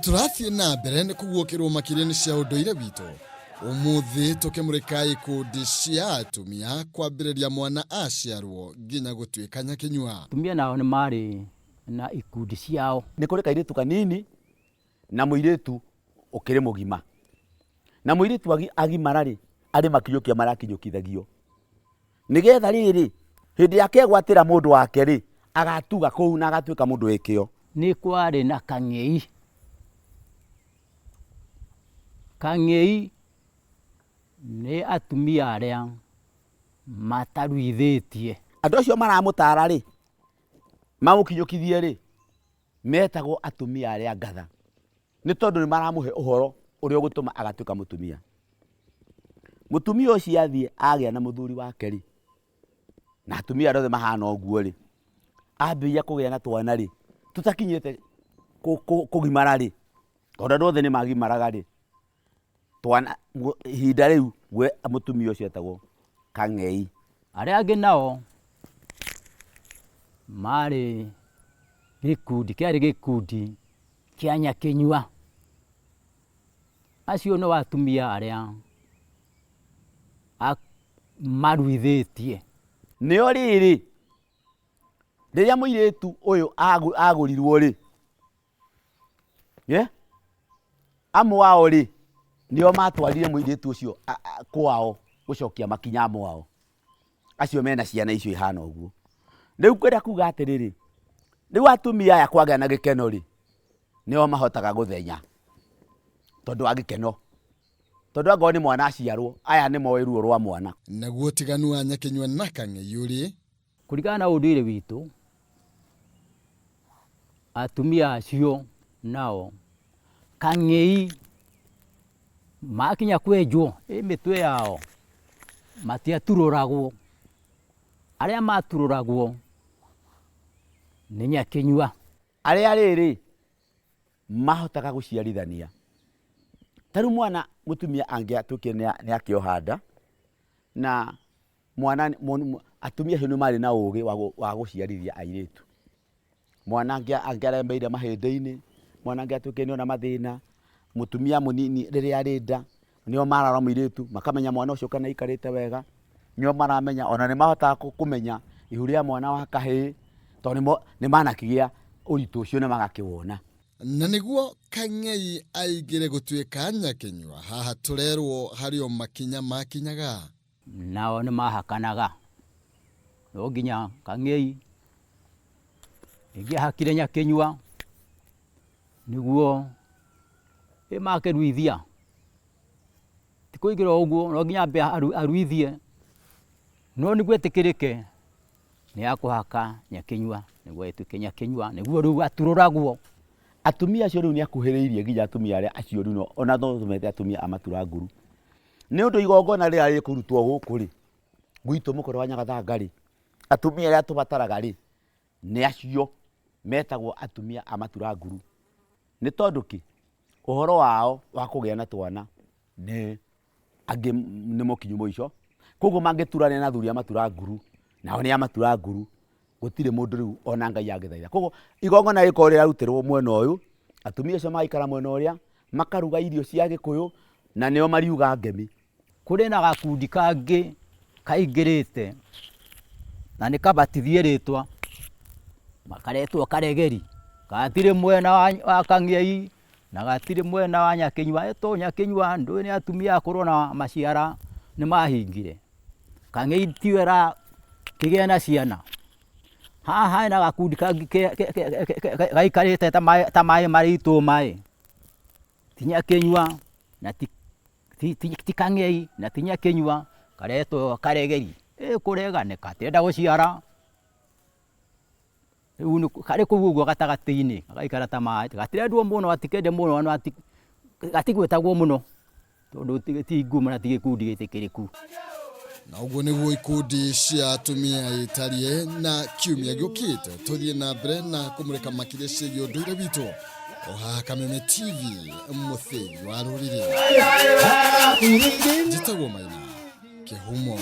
Tũrathiĩ na mbere nĩ kũguũkĩrwo makĩria nĩ cia ũndũire witũ. Ũmũthĩ tũkĩmũrĩka ikundi cia atumia kwambĩrĩria mwana aciarwo nginya gũtuĩka nyakĩnyua. Atumia nao nĩ marĩ na ikundi ciao. Nĩ kũrĩ kairĩtu kanini na mũirĩtu ũkĩrĩ mũgima. Na mũirĩtu agimara rĩ, arĩ makinyũkia marakinyũkithagio. Nĩgetha rĩrĩ, hĩndĩ ĩrĩa akegwatĩra mũndũ wake rĩ, agatuga kũu na agatuĩka mũndũ wĩ kĩo. Nĩ kwarĩ na kang'ei. Kang'ei nĩ atumia arĩa mataruithĩtie. Andũ acio maramũtara rĩ, mamũkinyũkithie rĩ, metagwo atumia arĩa ngatha. Nĩ tondũ nĩ maramũhe ũhoro ũrĩa ũgũtũma agatuĩka mũtumia. Mũtumia ũcio athiĩ agĩa na mũthuri wake rĩ, na atumia arĩa othe mahana ũguo rĩ, ambĩrĩria kũgĩa na twana rĩ, tũtakinyĩte kũgimara rĩ, tondũ andũ othe nĩ magimaraga rĩ, twana ihinda rĩu we mũtumia ũcio etagwo kang'ei. Arĩa angĩ nao marĩ gĩkundi, kĩarĩ gĩkundi kĩa Nyakĩnyua. Acio nĩo atumia arĩa maruithĩtie. Nĩo rĩrĩ, rĩrĩa mũirĩtu ũyũ agũrirwo rĩ, yeah? Amwe ao rĩ, nĩo matwarire mũirĩtu ũcio kwao gũcokia makinya amwe ao. Acio mena ciana icio ihana ũguo. Rĩu ngwenda kuga atĩrĩrĩ, rĩu atumia aya kwagĩa na gĩkeno rĩ, nĩo mahotaga gũthenya tondũ wa gĩkeno. Tondũ angorwo nĩ mwana aciarwo, aya nĩ moĩ ruo rwa mwana. Naguo ũtiganu wa Nyakĩnyua na Kang'ei ũrĩ. Kũringana na ũndũire witũ, atumia acio nao kang'ei makinya kwenjwo ĩ mĩtwe yao matiaturũragwo, arĩa maturũragwo nĩ nyakĩnyua. Arĩa rĩrĩ mahotaga gũciarithania. Ta rĩu mwana mũtumia angĩatuĩkire nĩ akĩoha nda na mwana atumia acio nĩ marĩ na ũgĩ wa gũciarithia airĩtu. Mwana angĩaremeire mahĩndĩ-inĩ, mwana angĩatuĩkire nĩ ona mathĩna, mũtumia mũnini rĩrĩa arĩ nda, nĩo marora mũirĩtu makamenya mwana ũcio kana aikarĩte wega, nĩo maramenya ona nĩ mahotaga kũmenya ihu rĩa mwana wa kahĩĩ, tondũ nĩ manakĩgĩa ũritũ ũcio na magakĩwona. Na nĩguo Kang'ei aingĩre gũtuĩka Nyakĩnyua, haha tũrerwo harĩ o makinya makinyaga. Nao nĩ mahakanaga, no nginya Kang'ei ĩngĩahakire Nyakĩnyua nĩguo ĩmakĩruithia, ti kũingĩra o ũguo no nginya ambe aruithie, no nĩguo etĩkĩrĩke nĩ akũhaka Nyakĩnyua nĩguo ĩtuĩke Nyakĩnyua nĩguo rĩu aturũragwo. Atumia acio rĩu nĩ akuhĩrĩirie nginya atumia arĩa acio rĩu ona no tũmete atumia a matura nguru. Nĩ ũndũ igongona rĩrĩa rĩkũrutwo gũkũ rĩ, gwitũ mũkũrwe wa Nyagathanga rĩ, atumia arĩa tũbataraga rĩ, nĩ acio metagwo atumia a matura nguru. Nĩ tondũ kĩ? Ũhoro wao wa kũgĩa na twana nĩ angĩ nĩ mũkinyu mũico, koguo mangĩturania na athuri a matura nguru, nao nĩ a matura nguru, gũtirĩ mũndũ rĩu ona Ngai angĩthaitha. Koguo igongona rĩkorwo rĩrarutĩrwo mwena ũyũ, atumia acio magaikara mwena ũrĩa, makaruga irio cia gĩkũyũ na nĩo mariuga ngemi. Kũrĩ na gakundi kangĩ kaingĩrĩte na nĩ kabatithie rĩtwa, karetwo karegeri, gatirĩ mwena wa Kang'ei na gatirĩ mwena wa Nyakĩnyua, etwo Nyakĩnyua ndũĩ nĩ atumia akũrũ ona maciara nĩ mahingire. Kang'ei tiyo ĩrakĩgĩa na ciana. Haha hena gakundi kangĩ gaikarĩte ta maĩ marĩ itũma ĩ, ti Nyakĩnyua na ti ti kang'ei na ti nyakĩnyua, karetwo karegeri. Ĩ kũrega nĩ gatirenda gũciara, rĩu karĩ kũu ũguo gatagatĩ-inĩ, gagaikara ta maĩ, gatirendwo mũno gatikende mũno gatigwetagwo mũno tondũ ti ngumo na ti gĩkundi gĩtĩkĩrĩku. Na ũguo nĩguo ikundi cia atumia itariĩ na kiumia gĩũkĩte tũthiĩ na mbere na kũmũrĩka makĩria ciĩgiĩ ũndũire witũ o haha Kameme TV mũthĩgi wa rũrĩrĩ. Njĩtagwo Maina Kĩhumo.